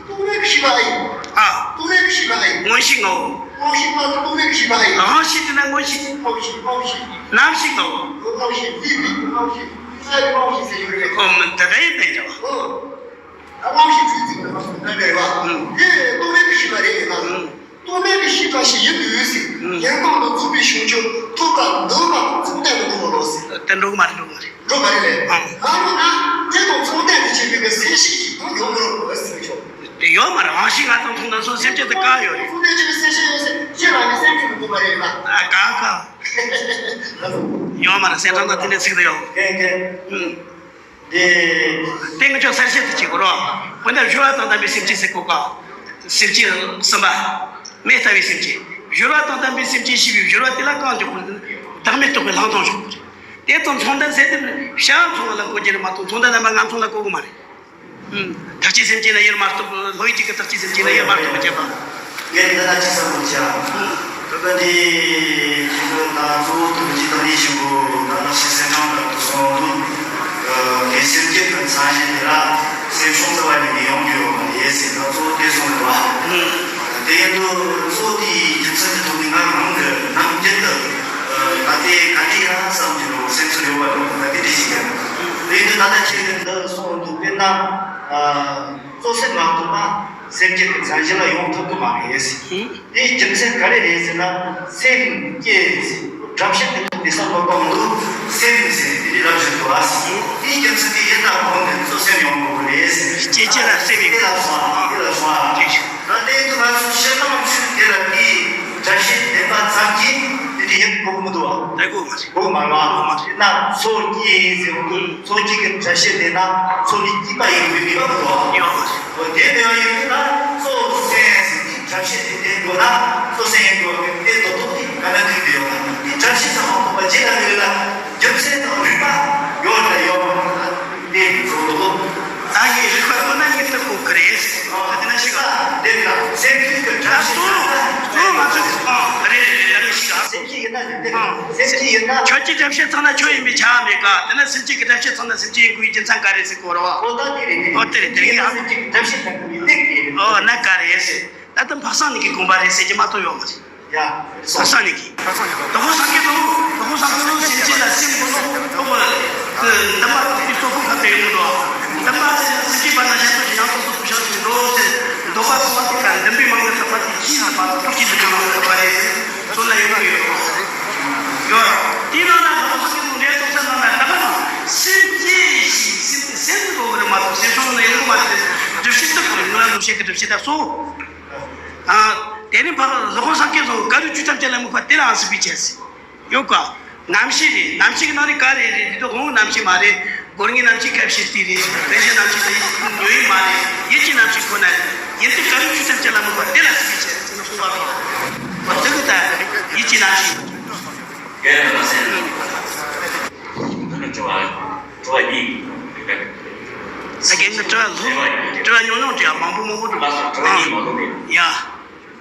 རྟོག་མེད་ཀྱི་ཤེས་པ་ཨེ་ཡིན། ཨ། རྟོག་མེད་ཀྱི་ཤེས་པ་ཨེ་ཡིན། དབང་ཤེས་ལྔ་བོ། དབང་ཤེས་ལྔ་རྟོག་མེད་ཀྱི་ཤེས་པ་ཨེ་ཡིན། དབང་ཤེས་དེ་ན་དངོས་གཞི། དབང་ཤེས་དབང་ཤེས། རྣམ་ཤེས་ལྔ་བོ། དབང་ཤེས་ལུས་མིག་གི་དབང་ཤེས། ས་ཡི་དབང་ཤེས་ཟེར་ཡོད་རེད། ཨོ་མི་འདི་ག་ཡིན་པས་འདྲ་བ། ཨོ། དབང་ཤེས་ཚིག་ཚིག་ལ་མ་སོང་ན་རེད་བ། ཨུམ། དེ་རྟོག་མེད་ཀྱི་ཤེས་པ་རེད་ཡིན་ན། ཨུམ། རྟོག་མེད་ཀྱི་ཤེས་པ་ཞིག་ཡིན་དུས་ཟེར། ཨུམ། ཡང་དག་ཏུ་རྫོགས་པའི་བྱང་ཆུབ་ཐོབ་པར་འདོད་པ་དང་མཚུངས་ལྡན་དུ་འགྲོ་བ་ལོ་ཟེར། དེ་འགྲོ་གི་མ་རེད། འགྲོ་གི་མ་རེད། འགྲོ་གི་མ་རེད་ལས། ཨུམ། མ་འགྲོ་ན་དེ་དང་མཚུངས་ལྡན་དུ་བྱེད་པའི་གི་སེམས་ཤེས་ཤིག་དང་ཡོང་མི་རུང་བ་ཟེར་ཆོག་དེ་ཡོད་མ་རེད། དབང་ཤེས་ལྔ་དང་མཚུངས་ལྡན་སོགས་སེམས་བསྐྱེད་དེ་ག་ཡོད་རེད། མཚུངས་ལྡན་བྱེད་པའི་སེམས་ཤེས་ཡོད་ཟེར་ཁྱེད་རང་གི་སེམས་ཤེས་མི་དགོས་པ་རེད་ལ། ཨ་ག་ག་ཡོད་མ་རེད། སེམས་ཙམ་དང་དེ་འདྲའི་ཚིག་དེ་ཡོད། ཨུམ། དེ། དེ་ང་ཚོས་གསལ་བཤད་དུ་བྱེད་དགོས་རོ། དཔེར་ན་སྦྱོར་བ་དང་ལྡན་པའི་སེམས་ཅན་ཟེར་གོ་ག་སེམས་ཅན་གསུམ་པ། མེ་ལྟ་བུའི་སེམས་ཅན། སྦྱོར་བ་དང་ལྡན་པའི་སེམས་ཅན་ཞེས་པའི་སྦྱོར་བ་དེ་ལ་གང་འཇོག་དགོས། བདག་མེད་རྟོགས་པའི་ལྷག་མཐོང་འཇོག་དགོས། དེ་དང་མཚུངས་ལྡན་ཟེར་དེ་ནི་བྱ་བ་མཚུངས་པ་ལ་གོ་རྒྱུ་རེད་མ་གཏོགས་མཚུངས་ལྡན་རྣམ་པ་ལྔ་མཚུངས་ལ་གོ་གི་མ་རེད། ཐེག་ཆེན་སེམས་ཅན་ལ་ཡུལ་མ་གཏོགས་ལྷོ་ཡུལ་གཅིག་གི་ཐེག་ཆེན་སེམས་ཅན་ལ་ཡུལ་མ་གཏོགས་པ་བྱེད་པ། ངས་འདི་ལ་ཅི་བསམ་དགོས་ཀྱང་། བོད་པ་འདི་ཁྱེད་ཚོ་ད་གཙོ་བོ་ཐུགས་རྗེ་དང་ནི་ཞིག་གོ། ད་ནག་ཤི་སེམས་ཁྲང་ལ་དུ་སོང་འདུག་དེ་སེམས་བསྐྱེད་ཀྱི་མཚན་གཞི་དེ་ལ་སེམས་བྱུང་ཚར་བ་ཉིད་ནས་ཡོང་རྒྱུ་ཡོད་མ་རེད་ཟེར། ད་གཙོ་བོ་དེ་གསུངས་འདུག་བ། དེ་ཡིན་དུས་གཙོ་བོ་དེའི་རྒྱུ་མཚན་གྱི་ཐོག་ནས་ང་རང་གི་ནམ་རྒྱུན་དུ་ད་དེ་ག་འདྲ་ཡང་བསམ་གྱི་རུང་སེམས་ཚོར་ཡོད་པ་རུང་ད་དེ་འདྲ་ཞིག་ཡིན། དེ་ཡིན་དུས་ད་ལྟ་ཁྱེད་ཀྱིས་འདི་གསུངས་འདུག་དཔེར་ན། གཙོ་སེམས་མ་གཏོགས་པ་སེམས་བསྐྱེད་ཀྱི་མཚན་གཞི་ལ་ཡོང་ཐུབ་ཀྱི་མ་རེད། དེའི་རྒྱུ་མཚན་ག་རེ་རེད་ཟེར་ན། སེམས་བསྐྱེད་ཟེར་བསྒྲུབ་བྱ་དེ་ཐོག་ནས་བསམ་བློ་གཏོང་དུས་སེམས་ཟེར་དེ་འདྲའི་ལབ་བཞིན་འདུག་ཨ། དེའི་རྒྱུ་མཚན་དེ་ཡིན་ན་གོང་ནས་གཙོ་སེམས་ཡོང་དགོས་ཀྱི་རེད། སྐྱེ་མཆེད་ལ་སེམས་ཡིན། དེ་ལ་སོང་ཨ། དེ་ལ་སོང་ཨ། ད་དེ་དུས་ང་ཚོ་སྤྱིར་བཏང་ཆོས་དེ་ལ་དེའི་སྒྲ་བཤད་བདེན་པ་ཙམ་གྱིས་དེ་འདྲ་ཡིན་དགོས་ཀྱི་མི་འདུག་ཨ། ད་དགོས་མ་རེད། དགོས་མ་རེད་ཨ། དགོས་མ་རེད། དེ་ན་ཚོགས་སྐྱེས་ཟེར་བ་དེ། ཚོགས་སྐྱེས་ཀྱི་སྒྲ་བཤད་དེ་ན་ཚོགས་ནི་སྐྱེས་པ་ཡིན་དགོས་མེད་པ་མི་འདུག་ཨ། ཡོད་མ་རེད། འོ་དེ་འདྲ་ཡིན་ན་གཙོ་སེམས་ཟེར་དེའི་སྒྲ་བཤད་དེ་དེ་འདུག་ན་གཙོ་སེམས་ཡིན་དགོས་པ་དེ་རྡོག་རྡོག་དེ་ག་ན་འདུས་བསྡད་ཡོད་ན་དེ་སྒྲ་བཤད་ཙམ་མ་གཏོགས་པ་རྗེས་ལ་ལུས་ལ་རྒྱུ་མཚན་དང་རིགས་པ་ཡོད་དང་ཡོད་མ་རེད་ན་དེ་གཙོ་བོ་ད་ངས་རིགས་པ་ཁོ་ན་ཉིད་དུ་གོ་གི་རེད། ཨ་དེ་ན་ཞིག་ཨ་དེ་ལ་སེམས་ཀྱི་སྒྲ་བཤད་ཙམ་ན་གཙོ་བོ་ང་ཚོས་ཨ་རེད་རེད་རེད་ལ་ངས་ཞིག་ཨ། སེམས་ཀྱི་ཡིན་ན་དེ་སེམས་ཀྱི་ཡིན་ན། ཁྱོད་ཀྱི་སྒྲ་བཤད་ཚང་ན་ཁྱོད་ཡིན་པའི་ཆ་མེད་ཀ་དེ་ན་སེམས་ཀྱི་གི་སྒྲ་བཤད་ཚང་ན་སེམས་ཀྱི་ཡིན་དགོས་ཡིན་རྒྱུ་མཚན་ག་རེ་ཟེར་གོ་ར་བ། ཨོ་ད་དེ་རེད་དེ། ཨོ་དེ་རེད་དེ་རེད། ཡིན་ན་སེམས་ཀྱི་གི་སྒྲ་བཤད་ཚང་ན་ཡིན་ནི་དེ་རེད། ཨོ་ན་ག་རེད་ཟེར། ད་ལྟ་འཕགས་སེང་གི་དགོངས་པ་རེད་ཟེར་གྱི་མ་གཏོགས་ཡོད་མ་རེད། ཡ། འཕགས་སེང་གི། དོ་ཧོ་སངས་རྒྱས་དང་། དོ་ཧོ་སངས་རྒྱས་ལ་སེམས་ཅན་ལ་སེམས་པོ་ནོ་ཨོ་བ། འདུན་པ་ཐུགས་ཀྱི་སྟོབས་ཤུགས་ཁ་ཏེ་ཡོང་གི་འདུག་འདུན་པ་ཟེར་ན་སེམས་ཅན་བར་ན་ཞེན་ཁོག་ཀྱི་ཡང་སྟོབས་སུ་ཕྱག་ཏུ་འགྲོ་ཟེར། འདོད་པ་ཚོགས་པ་དེ་ཀ་འདུན་པའི་མང་གི་ཐོབ་པ་དེ་ཅི་ན་པ་ཐུགས་ཀྱི་འདུན་པའི་མང་གི་ཐོབ་པ་རེད། སོ་ན་ཡོང་གི་ཡོད། ཡོད། དེའི་ནང་ན་དོ་ཧོ་སངས་རྒྱས་དང་འབྲེལ་ཐོག་ས་ནང་ན་ད་ག་ན་སེམས་ཅན་ཞིག་སེམས་ཀྱི་སེམས་ཀྱི་འགྲོ་གི་རེད་མ་གཏོགས་སེམས་བྱུང་ན་ཡོང་གི་མ་རེད། སྒྲུབ་བྱེད་སྟོབས་ཀྱི་ངོ་ལ་ལུགས་བཤད་ཀྱི་སྒྲུབ་བྱེད་ད་སོ། ཨ། དེ་ནི་ཕར་དོ་ཧོ་སངས་རྒྱས་སོ་ག་རུ་ཆུ་ཐམས་ཅད་ལ་དམིགས་པ་དེ་ལའང་སྲིད་པའི་ཆེད་ཟེར། ཡོད་ཀ་རྣམ་ཤེས་རེད། རྣམ་ཤེས་ཀྱི་ནང་ནས་ག་རེ་རེད། དེ་དག་ཧོང་རྣམ་ཤེས་མ་རེད། སྒོ་ལྔའི་རྣམ་ཤེས་ཁ་ཕྱིར་དེ་རེད། རེ་ཞིག་རྣམ་ཤེས་དེ་ཉོན་ཡིན་མ་རེད། ཡིད་ཀྱི་རྣམ་ཤེས་ཁོ་ན་རེད། ཡིན་དུས་ག་རུ་ཆུ་ཐམས་ཅད་ལ་དམིགས་པ་དེ་ལ་སྲིད་པའི་ཆེད་ཟེར་ན་གསུངས་པ་རེད། འོ་དེ་གི་ད་ཡིད་ཀྱི་རྣམ་ཤེས། ས་ཀྱན་གྱི་དྲི་བ་ལྷུག་དྲི་བ་ཉུང་ཉུང་དྲི་བ་མང་པོ་མང་པོ་དྲི་བ་སོང་། ཡ།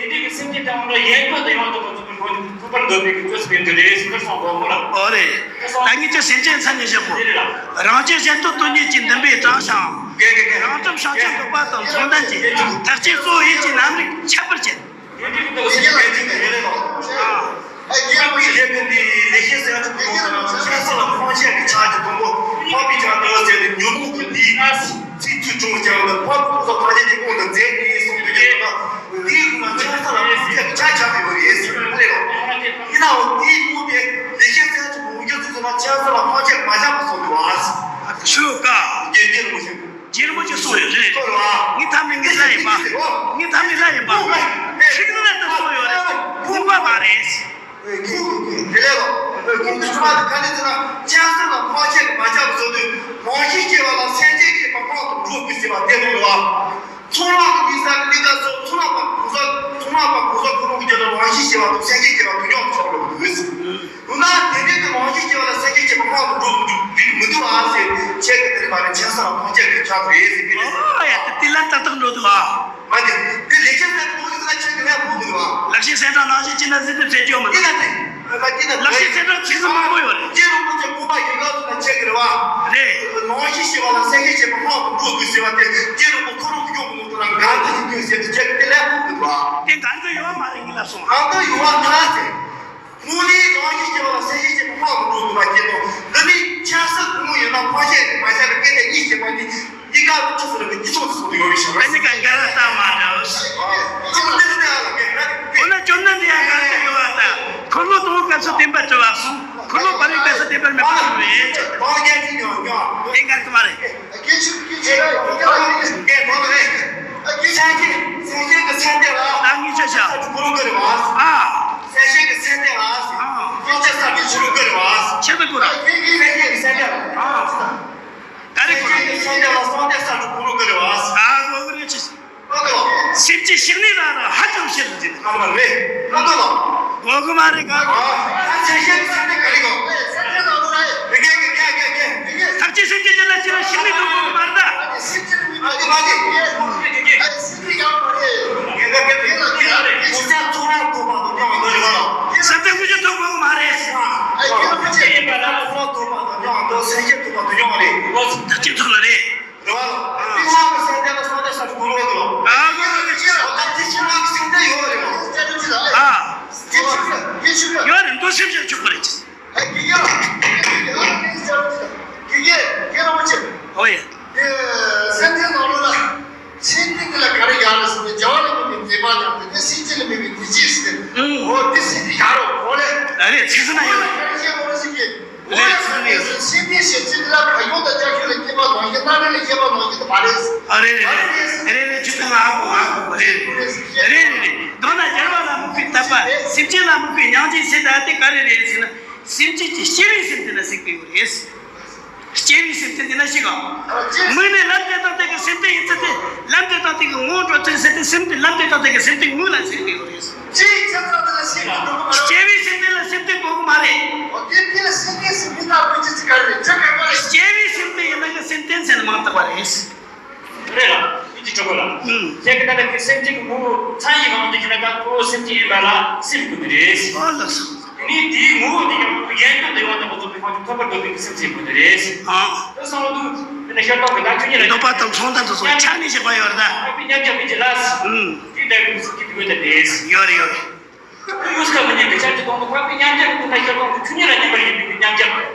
དེ་འདྲའི་གི་སེམས་ཅན་ཐམས་ཅད་ཡན་གྲོལ་དུ་ཡོང་ཐུབ་པ་ཚུལ་དུ་འགྲོ་ཐུབ་པར་འདོད་པའི་གི་བཅོས་སུ་འདི་རེད་ཟེར་གསུངས་པ་མོ་ལ། ཨོ་རེད། ད་ངེད་ཀྱི་སེམས་ཅན་མཚན་ཉིད་བཞི་པོ། དེ་རེད་ལ། རང་རྒྱལ་གཞན་དོན་དོན་གཉེར་གྱི་འདུན་པས་དྲངས་ཤིང་། དགེ་དགེ་དགེ། རང་ཁྲིམས་བྱང་ཆུབ་འགོག་པ་དང་མཚུངས་ལྡན་གྱི་ཐེག་ཆེན་གཙོ་བོ་ཡིད་ཀྱི་རྣམ་རིག་ཁྱད་པར་ཅན། དེ་འདྲའི་གི་འདུག་ཟེར་གྱི་ཡོད་ཅིག་ཡོད་རེད་ལ། ཨ། ཁྱད་པར་ཅན་གྱི་ལས་ཀྱི་འདི་ལས་ཤེས་ཟེར་ཡ་ཅིག་ཁྱེད་ཚོ་ལ་ཕོ་ཆས་མ་བཞག་པ་བཟོ་དགོས་ཨ། ཆོས་ཀ་རྒྱལ་རྒྱལ་རིན་པོ་ཆེ། རྒྱལ་རིན་པོ་ཆེ་གསུངས་ཡོད་རེད། ངས་ཐམ་ནས་ངས་ལ་ཡིན་པ། ངས་ཐམ་ནས་ལ་ཡིན་པ། ཁྱེད་ཚོ་ལ་ད་གསུངས་ཡོད་རེད། ཁུངས་པ་མ་རེད། ཁུངས་དེ་ལས་ལ་ཁུངས་དེ་ཆུང་བ་དེ་ག་ནས་ཟེར་ན། ཁྱེད་ཚོ་ལ་ཕོ་ཆས་མ་བཞག་པ་བཟོ་དུས་རང་བཞིན་སྐྱེ་བ་ལ་སེམས་ཅན་སྐྱེས་པ་སྔོན་དུ་འགྲོ་དགོས་ཟེར་བ་དེ་ནོར་བ། ཚོང་ལག་གི་ས་གནས་ཀ་སོགས་ཚོང་ལག་པ་གོང་ས། ཚོང་ལག་པ་གོང་ས་ཁོ་རང་གི་རྒྱབ་ལ་རང་བཞིན་སྐྱེ་བ་དང་སེམས་ཅན་སྐྱེ་བ་དུ་ཉོག་ཆོག་ལོ་དུས། འོ་ན་དེ་འདྲའི་གི་རང་བཞིན་སྐྱེ་བ་ལ་སེམས་ཅན་སྐྱེ་བ་སྔོན་དུ་འགྲོ་དགོས་རྒྱུ་རིགས་མི་འདུག་ཨ་ཟེར། ཁྱེད་ཀྱི་དེ་རིགས་མ་རེད། ཁྱེད་ས་ལ་ཕོ་ཆས་ཀྱི་ཆགས་རེད་ཟེར་གི་རེད། ཨོ་ཡ། དེ་དེ་ལ་ཏག་ཏག་འགྲོ་འདུག་ཨ། མ་དེ་དེ་ལེགས་བཤད་ཟེར་གོ་གི་ཟེར་ན་ཁྱེད་ཀྱི་ལན་ཕོག་གི་འདུག་ཨ། ལེགས་བཤད་གསལ་བསྒྲགས་ནང་བཞིན་ཅི་ན་ཟེར་དེ་བྱེད་ཆོག་མ་འདུག་ཨ། དེ་ལ་དེ། ལེགས་བཤད་གསལ་བསྒྲགས་ཚིག་ཟིན་མང་པོ་ཡོད་རེད། རྗེ་རིན་པོ་ཆེ་སྐུ་པར་ཡིན་ན་ཟེར་ན་ཁྱེད་ཀྱི་རེད་བ། རེད། རང་བཞིན་ཤེས་པ་ལ་སེམས་ཅན་སྐྱེ་བ་སྔོན་དུ་འགྲོ་དགོས་ཟེར་བ་དེ་རྗེ་རིན་པོ་ཁོ་རང་གི་སྐྱོན་གྱི་ནང་དུ་ལ་འགལ་འདུ་ཞིག་འདུས་ཟེར་དུས་ཁྱེད་ཀྱི་དེ་ལས་ཕོག་གི་འདུག་ཨ། དེ་འགལ་འདུ་ཡོད་མ་རེད། ངས་ལབ་སོང་། འགལ་འདུ་ཡོད་བ་ཐལ་ཟེར། དངོས་གནས་རང་བཞིན་སྐྱེ་བ་ལ་སེམས་ཅན་སྐྱེ་བ་སྔོན་དུ་འགྲོ་དགོས་པ་སྐྱེ་དང་། འདི་ནི་ཆབ་སྲིད་གོང་ཡོད་ན་ཕོ་ཆས་ཀྱི་མ་ཆགས་པའི་སྐད་ཆ་གཉིས་བཤད་པ་ནི། འདི་ག་ལ་ཅི་ཟེར་བའི་སྤྱི་ཚོགས་སུ་ཡོད་པའི་ཞབས་ཨ་ནི་ག་འགལ་ལ་ལྟ་མ་འདྲ། ཨ་ནི་འདི་ལྟ་ལ་འགལ་ན། འོ་ན་སྐྱོན་ན་འདི་ཡང་འགལ་དུ་ཡོད་པ་ལྟ། འཁོར་ལོ་དང་པོའི་སྐབས་སུ་བསྟན་པ་བྲི་བ་གསུངས། འཁོར་ལོ་བར་པའི་སྐབས་སུ་བསྟན་པར་མེད་པ་བྲི་བས། དེ་འགལ་གི་མ་རེད། ད་ངས་ཆ་བཞག་ཨ། ཨ། ཁྱེད་ཚོ་གོ་ར། ཨ། ག་རེ་གོ་ར། ཨ། གོ་གི་རེད་ཅེས། སེམས་ཅན་ཞིག་ནི་རང་རང་ཧ་ཅང་ཤེས་ལ་འཛིན། ཨ་མ་རེད། ཨ་མ་ལ། གོ་གི་མ་རེད་ག་ཨ་ཚད་ཤེས་ཀྱི་སེམས་ཅན་ག་རེ་གོ །ཐམས་ཅད་སེམས་ཅན་ཅན་ལ་ཅི་རང་ཞིག་ནི་དུ་གོ་གི་མ་རེད་ད། ཨ་དེ་མ་དེ། སེམས་ཅན་ཀུན་སྤྱོད་ཐུབ་དགོས་མ་རེད། ཐག་གཅོད་ཐུབ་ལ་རེད། རེད་བ། ཨ་ཨ་ཨ་ཨ་ཨ་ཨ་ཨ། ཡོད་རེད། མདོ་སེམས་ཅན་ཆོག་པ་རེད། ཨོ་ཡ། སེམས་ཅན་ལ་ག་རེ་ཡག་ལ་ཟེར་ན་བྱ་བ་ལ་དམིགས་པའི་མཛད་པ་དང་དེ་ནས་སེམས་ཅན་ལ་དམིགས་པའི་མི་བྱེད་ཟེར་ཏེ། ཨོ་དེ་སེམས་ཅན་ཡག་རོགས་གོ་ལེ། ཨ་རེད། ཚིག་ཟིན་ན་ཡོད་རེད། ག་རེ་བྱེད་དགོས་རེད་ཟེར་གྱི། ཨོ་ཡ་ཚིག་ཟིན་ཡོད་རེད། སེམས་ཅན་ཞེས་བྱ་འདི་ལ་བ་ཡོང་དང་ཅག་ཤོད་ལ་སྐྱེས་པ་ནང་བཞིན་རྣམ་རེ་ལ་སྐྱེས་པ་ནང་བཞིན་དུ་མ་རེད། ཨ་རེད་རེད་རེད་རེད་རེད། ཆུ་ཚོད་ལྔ་གོ་ལྔ་གོ་རེད་རེད་རེད་རེད། མདོར་ན་རྒྱལ་བ་ལ་དམིགས་པའི་དད་པ། སེམས་ཅན་ལ་དམིགས་པའི་སྙིང་རྗེའི་ཚེ་ད་ལྟ་ག་རེ་རེད་ཟེར་ན། སེམས་ཅན་གྱི་སྐྱེ་བའི་སེམས་དེ་ལ་གཟིགས་པའི་ཡོད་རེད། སྐྱེ་བའི་སེམས་དེ་འདི་ན་ཞིག་གམ། མིག་ནི་ལམ་དེ་དང་དེ་གི་སེམས་དེ་ཡིན་ཚུལ་དེ། ལམ་དེ་དང་དེ་གི་ངོ་བོ་འགྲོ་ཚུལ་ཟེར་ཏེ་སེམས་དེ་ལམ་དེ་དང་དེ་གི་སེམས་དེ་ངོས་ལ་གཟིགས་པའི་ཡོད་རེད། སྐྱེ་བའི་སེམས་དེ་ལ་སེམས་དེ་དགོས་གི་མ་རེད། སྐྱེ་བའི་སེམས་དེ་ཡིན་ན་གི་སེམས་དེ་ཟེར་ན་མང་དག་པ་རེད། རེད་ལ། ཡིན་གྱི་གྲོགས་པོ་ལ། ཨུམ། ཁྱེད་ཀྱི་ད་ལྟ་གི་སེམས་ཅན་གྱི་ངོ་བོ་མཚན་ཉིད་གང་དུ་ཞུ་ན་ད་ཁོ་བོ་སེམས་ཅན་ཡིན་པ་ལ་སེམས་དགོས་ནི་རེད། ཨོ་ལགས་སོ། དེ་ནས་དེའི་ངོ་བོ་དེ་ཡང་གཞན་དོན་དུ་ཡོང་བ་དང་པོ་ཚོ་པའི་ཁོང་ཚོ་ཐོབ་པར་འདོད་པའི་སེམས་ཅན་དགོས་ནི་རེད། ཨང་། དེ་སོང་དུས་དེ་ནས་ཤར་ཏོག་གི་ད་ཆོས་ཉིད་ལ་འདོད་པ་དང་ཚོང་དོན་དུ་སོང་ཆ་ནས་བཞག་པ་ཡོད་རེད་ད། ཨ་ཕའི་མཉམ་གཞག་མི་བྱེད་ལ། ཨུམ། དེ་འདྲ་བའི་སེམས་ཅན་དགོས་ནི་རེད། ཡོད་རེད་ཡོད་རེད། ཡུལ་སྐབས་མི་གཉིས་ཀྱི་ཆ་གཅིག་སྟོང་དུ་འཕགས་པའི་མཉམ་གཞག་གི་ཐོག་ན་ཤར་སྟོང་གི་ཆོས་ཉིད་ལ་བརྙས་པར་ཡིན་པའི་མཉམ་གཞག་གཙོ་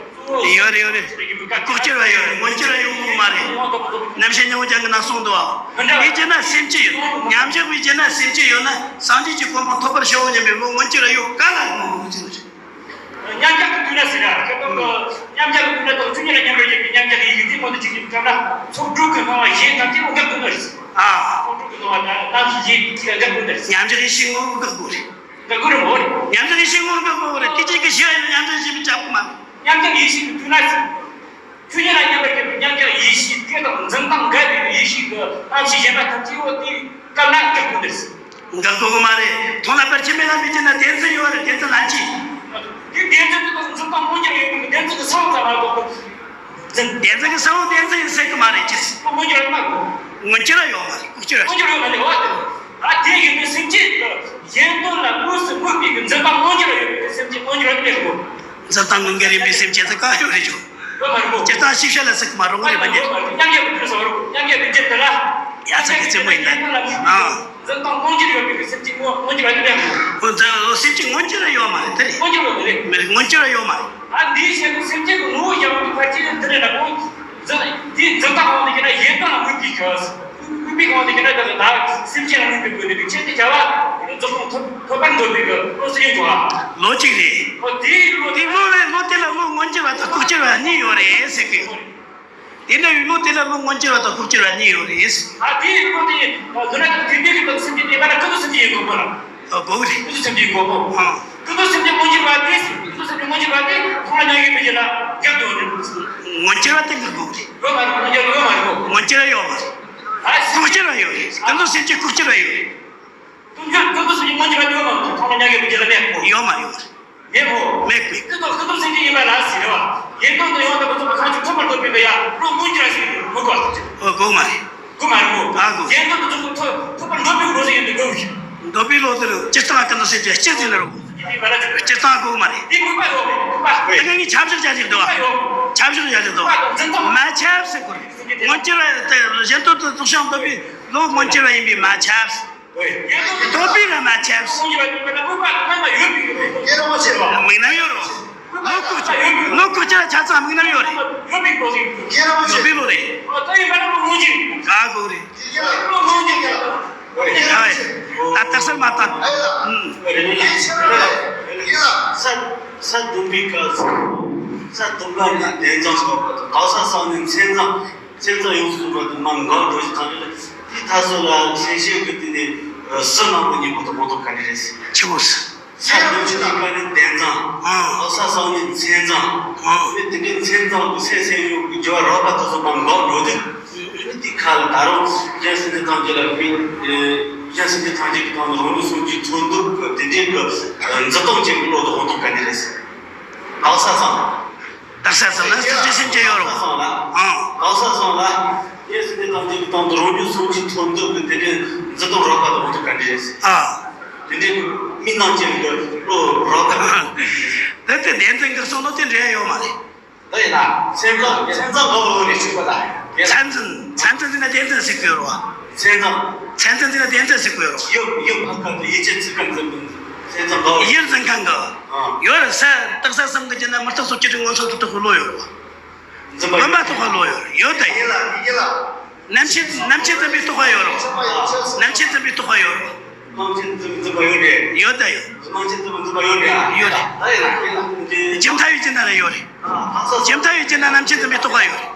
བོ་ཡོད་རེད་ཡོད་རེད། ལྐོག་གྱུར་བ་ཡོད་རེད། མངོན་གྱུར་བ་ཡོད་དགོས་མ་རེད། རྣམ་བཤད་སྙིང་པོ་ཅན་གྱི་ནང་གསུངས་འདུག་བ། མི་འདྲ་བ་བྱས་ན་སེམས་ཅན་ཡོད། མཉམ་གཞག་པས་བྱས་ན་སེམས་ཅན་ཡོད་ན་སངས་རྒྱས་ཀྱི་གོ་འཕང་ཐོབ་པར་བྱའོ་སྙམ་པའི་བློ་མངོན་གྱུར་བ་ཡོད་ག་ལ་དགོས་མ་རེད། མཉམ་གཞག་གི་དུས་ན་ཟེར་ཡ། ཁྱོད་རང་གི་མཉམ་གཞག་གི་དུས་ན་དང་ཆོས་ཉིད་ལ་བརྙས་པར་ཡིན་པའི་མཉམ་གཞག་གི་ཡི་གེ་དེ་མོ་དེ་གཅིག་གིས་བཀྲམ་ན་ཚོགས་དྲུག་གི་སྣང་བ་གཞན་ཐམས་ཅད་འགག་དགོས་ནི་རེད། ཨ། ཚོགས་དྲུག་གི་སྣང་བ་དང་རྣམ་ཤེས་གཞན་གཅིག་འགག་དགོས་ནི་རེད། མཉམ་གཞག་ཡེ་ཤེས་ངོ་བོ་འགག་དགོས་རེད། འགག་དགོས་རེད་མོ། མཉམ་གཞག་ཡེ་ཤེས་ངོ་བོ་འགག་དགོས་རེད། དེ་གཅིག་གིས་ཤེས་པ་ཡིན་ན་མཉམ་གཞག་ཡེ་ཤེས་པའི་ཆགས་པ་མ་རེད། མཉམ་གཞག་ཡེ་ཤེས་ཀྱི་དུས་ན་ཟེར། ཆོས་ཉིད་ལ་བརྙས་པར་ཡིན་པའི་མཉམ་གཞག་ཡེ་ཤེས་དེ་དང་འཛིན་སྟངས་འགལ་བའི་ཡེ་ཤེས་ཀྱི་རྣམ་ཤེས་གཞན་པ་ཐམས་ཅད་འོ་དེ་སྐབས་ན་འགག་དགོས་ནི་རེད། འགག་དགོས་གི་མ་རེད། ཐོག་མ་དཔེར་ཆ་མེད་ལ་མི་བྱེད་ན་བདེན་འཛིན་ཡོད་རེད། བདེན་འཛིན་ལན་གཅིག་དེ་བདེན་འཛིན་དེ་དང་འཛིན་སྟངས་མངོན་གྱུར་ཡོད་པའི་བདེན་འཛིན་གྱི་ས་བོན་ཙམ་མ་གཏོགས། བདེན་འཛིན་གྱི་ས་བོན་བདེན་འཛིན་ཡིན་ཟེར་གི་མ་རེད་ཅེས། ཁོ་མངོན་གྱུར་ཡོད་མ་གོ། མངོན་གྱུར་ཡོད་མ་རེད། ལྐོག་གྱུར་ཡོད། མངོན་གྱུར་ཡོད་མ་རེད་བ། ད་དེ་ཡིན་པའི་སེམས་ཅན་གྱི་གཞན་དོན་ལ་དངོས་སུ་དམིགས་པའི་གི་འཛིན་སྟངས་མངོན་གྱུར་ཡོད་པའི་སེམས་ཅན་མངོན་གྱུར་ཡོད་མེད་གོ། འཛིན་སྟངས་མངོན་གྱུར་ཡིན་པའི་སེམས་ཅན་དེ་གང་ཡོད་རེད་ཅོ། ཡོད་མ་རེད་གོ། སྤྱིར་བཏང་ཤེས་བྱ་ལ་ཟེར་གི་མ་རུང་རེད་བ་ཉེ། མཉམ་གཞག་གི་དུས་སུ་རུང་མཉམ་གཞག་གི་རྒྱུ་དེ་ལ། ཡ་ཚ་གི་རྩེད་མོ་ཡིན་ད། ཨ། འཛིན་སྟངས་མངོན་གྱུར་ཡོད་པའི་སེམས་ཅན་མངོན་གྱུར་ཡོད་དེ་མེད། འོ་ད་སེམས་ཅན་མངོན་གྱུར་ཡོད་མ་རེད་དེ་རེད། མངོན་གྱུར་ཡོད་རེད། མེད་རེད། མངོན་གྱུར་ཡོད་མ་རེད། ཨ་འདིའི་ཆེད་དུ་སེམས་ཅན་གྱི་ངོ་བོ་ཡང་དུ་ཕར་ཅི་འདི་རེད་ན་མོ། འཛིན་དེའི་འཛིན་སྟངས་འོང་དུ་ཡིན་ན་གཞན་དོན་ལ་དམིགས་པའི་ཆོས། སྨོན་པའི་སྒང་དེ་ཡིན་ན་ད་ལྟ་སེམས་ཅན་ལ་སྨོན་པའི་སྒོ་ནས་ཆེད་དུ་བྱ་བ་རྫོགས་སངས་ཐོབ་ཐོབ་པར་འདོད་པའི་གི་བློ་ཟེར་ཡོད་འགྲོ་བ། ལོ་གཅིག་རེད། ཨོ་དེའི་བློ་དེ་དེ་བློ་ལས་བློ་དེ་ལ་བློ་མངོན་གྱུར་བ་དང་ལྐོག་གྱུར་བ་གཉིས་ཡོད་རེད་ཟེར་གི། དེ་འདྲ་བའི་བློ་དེ་ལ་བློ་མངོན་གྱུར་བ་དང་ལྐོག་གྱུར་བ་གཉིས་ཡོད་རེད། ཨ་དེའི་བློ་དེ་ཡིན་ན་དེ་དེ་གི་སེམས་ཅན་དེ་མ་ན་ཀུན་ཏུ་སེམས་ཅན་ཡིན་དགོས་པ་ལ། ཨོ་དགོས་ཀྱི་རེད། ཀུན་ཏུ་སེམས་ཅན་ཡིན་དགོས་པ། ཨ། ཀུན་ཏུ་སེམས་ཅན་མངོན་གྱུར་བ་དེ་ཀུན་ཏུ་སེམས་ཅན་མངོན་གྱུར་བ་དེ་ཐོག་མ་མྱ་ངན་པའི་རྒྱུ་ལ་རྒྱབ་ཏུ་འོང་ནས། མངོན་གྱུར་བ་དེ་ལ་དགོས་ཀྱི་རེད། ཡོད་མ་རེད། མངོན་གྱུར་ཡོད་མ་རེད་གོ། མངོན་གྱུར་ཡོད་མ་རེད། ཨ་ལྐོག་གྱུར་བ་ཡོད་རེད། ཀུན་ཏུ་སེམས་ཅན་ལྐོག་གྱུར་བ་ཡོད་རེད། ཀུན་ཏུ་ཀུན་ཏུ་སེམས་ཅན་མངོན་གྱུར་བ་ཡོད་མ་རེད། ཐོག་མ་མྱ་ངན་པའི་རྒྱུ་ལ་མེད་གོ། ཡོད་མ་ཡོད་མ་རེད། མེད་གོ། མེད་པའི། ཀུན་ཏུ་ཀུན་ཏུ་སེམས་ཅན་ཡིན་པ་ལ་ཟེར་བ། གཞན་དོན་དུ་ཡང་དག་པར་རྫོགས་པའི་སངས་རྒྱས་ཐོབ་པར་འདོད་པའི་གི་ཡ་བློ་མངོན་གྱུར་བ་ཞིག་དགོས་པ་ཟེར་གྱི། ཨོ་དགོས་མ་རེད། དགོས་མ་རེད་གོ། ཨ་དགོས། གཞན་དོན་དུ་རྫོགས་པའི་ཐོབ་ཐོབ་པར་འདོད་པའི་སྒོ་ཟེར་ཡོད་དུས་དགོས་ཀྱི། འདོད་པའི་བློ་དེ་ལ་སྤྱིར་བཏང་ཀུན་ཏུ་སེམས་ཅན་སྤྱིར་ཟེར་ན་རུང་། སྤྱིར་བཏང་དགོས་མ་རེད། དེ་དགོས་པ་ཡོད་མེད་དགོས་པ། དེ་ག་ངས་ཁྱབ་བསྒྲགས་བྱ་རྒྱུ་འདུག་བ། ཁྱབ་བསྒྲགས་བྱ་རྒྱུ་འདུག་བ། མ་ཁྱབ་ཟེར་དགོས་རེད། མངོན་གྱུར་བ་དེ་གཞན་དོན་དུ་རྫོགས་སངས་འདོད་པའི་བློ་མངོན་གྱུར་བ་ཡིན་པས་མ་ཁྱབ། འདོད་པའི་ར་མ་ཁྱབ། དམིགས་རྣམ་ཡོད་རུང་། བློ་ལྐོག་བློ་ལྐོག་གྱུར་ཆ་ཚང་དམིགས་རྣམ་ཡོད་རེད། འདོད་པའི་བློ་རེད། ག་གོ་རེད། ཡ་ད་དག་སར་མ་བཏང་། ས་ས་བདུན་པའི་སྐབས་སུ། ས་བདུན་པ་ནས་གདན་གཟིགས་པ་དང་། གང་ཟག་ས་ནས་མཚན་བཟང་། མཚན་བཟང་ཡོངས་སུ་རྫོགས་པ་དེ་མར་འགག་འགྲོ་ཞིང་ཐམས་ཅད་ལ། དེའི་མཐའ་སོགས་ལ་ཞིང་གཤེགས་ཀྱི་དེ་ནས་ཟུར་མང་པོ་གཉིས་པོ་དང་མང་དུ་ག་འདྲ་རེད། ཆི་མོ་ཟེར། ས་བདུན་པའི་སྐབས་ནས་གདན་གཟིགས། ཨ། གང་ཟག་ས་ནས་མཚན་བཟང་། ཨ། དེ་དེ་འདྲའི་མཚན་བཟང་གི་སེམས་སེམས་ཡོད་ཀྱི་སྦྱོར་བ་རགས་པ་དེ་ཚོ་མར་འགག་འགྲོ་དུས། དེ་ཁ་ལ་ད་རུང་གཞན་སེམས་ཅན་ཐམས་ཅད་ལ་དཔེ། གཞན་སེམས་ཅན་ཐམས་ཅད་ཀྱི་སྟེང་དུ་རང་ལུགས་སངས་རྒྱས་ཐོབ་འདོད་ཀྱི་དེ་འདྲའི་གི་འཛིན་སྟངས་ཅན་གྱི་བློ་དང་འོང་སྟངས་ག་འདྲ་རེད། གང་ཟག་ཚང་། དག་ས་ཚང་ལ་སེམས་ཅན་སེམས་ཅན་ཡོད་རུང་། གང་ཟག་ཚང་ལ། ཨང་། གང་ཟག་ཚང་ལ། གཞན་སེམས་ཅན་ཐམས་ཅད་ཀྱི་སྟེང་དུ་རང་རྒྱུད་སངས་རྒྱས་ཐོབ་འདོད་ཀྱི་དེ་འདྲའི་འཛིན་སྟངས་རགས་པ་དང་འོང་སྟངས་ག་འདྲ་རེད། ཨ། དེ་འདྲའི་མི་སྣང་ཅན་གྱི་བློ་རགས་པ་དང་། དེ་ལྟར་བདེན་འཛིན་གྱི་གསུང་ནོ་དེ་འདྲ་ཡོད་མ་རེད། འདི་ཡིན་ན། མཚན་བཟང་མཚན་བཟང་གི་བློ་ནས་ཞུགས་པ་ལ། མཚན་འཛིན། མཚན་འཛིན་འཛིན་ན་བདེན་འཛིན་ཟེར་གྱི་ཡོད་རེད་བ། མཚན་བཟང་། མཚན་འཛིན་འཛིན་ན་བདེན་འཛིན་ཟེར་གྱི་ཡོད་རེད་བ། ཡུམ་ཡུམ་ཕ་ཁ་དུ་ཡིད་ཆེས་ཚིག་ག་འཛིན་པའི་མཚན་བཟང་གི། ཡིད་འཛིན་མཁན་གྱི། ཨ། ཡོད་རེད། ས་དག་ས་གསུམ་གྱི་རྒྱུད་ན་མི་རྟག་སོགས་ཀྱི་དྲི་ངོ་མཚར་དུ་རྟོགས་པའི་བློ་ཡོད་རེད་བ། འཛིན་པ་སྒོམ་པ་རྟོགས་པའི་བློ་ཡོད་རེད། ཡོད་དེ། ཡིན་ལ་ཡིན་ལ། རྣམ་མཁྱེན་རྣམ་མཁྱེན་འཛིན་པའི་རྟོགས་པ་ཡོད་རེད་བ། རྣམ་མཁྱེན་འཛིན་པའི་རྟོགས་པ་ཡོད་རེད་བ། རྣམ་མཁྱེན་འཛིན་འཛིན་པ་ཡོད་རེད། ཡོད་ད་ཡོད། རྣམ་མཁྱེན་འཛིན་པ་འཛིན་པ་ཡོད་རེད། ཡོད་རེད། ད་ཡིན་ན་ཡིན་ན། ཇི་ལྟ་བའི་ཅི་ན་རེ་ཡོད་རེད། ཇི་ལྟ་བའི་ཅི་ན་རྣམ་མཁྱེན་འཛིན་པའི་རྟོགས་པ་ཡོད་རེད།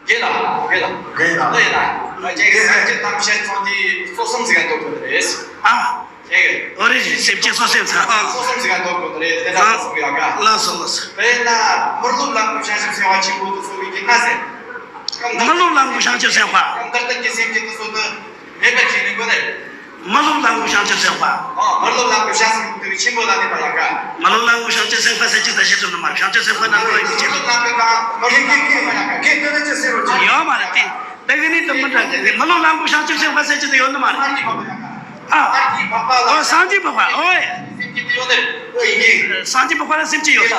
རེད་ལ་རེད་ལ། རེད་ལ། ད་ཡིན་ན། ད་ཁྱེད་ཀྱི་སེམས་ཅན་ཐམས་ཅད་ཚང་དེ་གཙོ་གསུམ་ཟིག་ག་འདོད་དགོས་རེད། ཨ། ཁྱེད་ཀྱི། འོ་རེད་རེད། སེམས་ཅན་གཙོ་སེམས་ཚང་། ཨ། གཙོ་གསུམ་ཟིག་ག་འདོད་དགོས་རེད། དེ་འདྲ་གསུམ་གི་ཡ་ག་ལགས་སོ་ལགས་སོ། དེ་ཡིན་ན་མི་སློབ་ལམ་གྱི་བྱང་ཆུབ་སེམས་དཔའ་ཆེན་པོ་དེ་ཚོ་གི་ཡིན་ན་ཟེར། མི་སློབ་ལམ་གྱི་བྱང་ཆུབ་སེམས་དཔའ། འདིར་བསྟན་གྱི་སེམས་ཅན་དེ་ཚོ་དེ། མེད་པར་བྱས་ནས་དགོས་ནས། མི་སློབ་ལམ་གྱི་བྱང་ཆུབ་སེམས་དཔའ། ཨོ། མི་སློབ་ལམ་གྱི་བྱང་སེམས་དེ་ཆེན་པོ་ལ་གནས་པ་ལ་དགའ། མི་སློབ་ལམ་གྱི་བྱང་ཆུབ་སེམས་དཔའ་ཟེར་གྱི་ད་ཞིག་ཏུ་ནི་མ་བྱང་ཆུབ་སེམས་དཔའ་རྣམས་ལ་ཡིན་གྱི་ཆེད་དུ། མི་སློབ་ལམ་གྱི་བྱང་། མི་སློབ་ལམ་གྱི་བྱང་ཆུབ་སེམས་དཔའ་ཟེར་གྱི་ད་ཡོད་ནི་མ་རེད། དེ་ད་གི་ནི་དུ་མི་འདྲ་གི། མི་སློབ་ལམ་གྱི་བྱང་ཆུབ་སེམས་དཔའ་ཟེར་གྱི་ད་ཡོད་ནི་མ་རེད། ཨ། ཨོ་སངས་རྒྱས་འཕགས་པ། ཨོ་ཡ། སངས་རྒྱས་འཕགས་པ་ལ་སེམས་ཅན་ཡོད།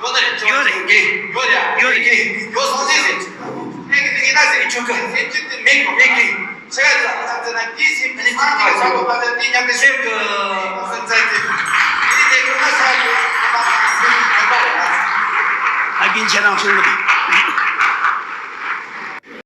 ཡོད་རེད། ཡོད་རེད། ཡོད་རེད། ཡོད་རེད། ཡོད་སོང་ཟེར་ཟེར། ཨ། རྒན་ཁྱེད་རང་གསུང་གི་འདུག།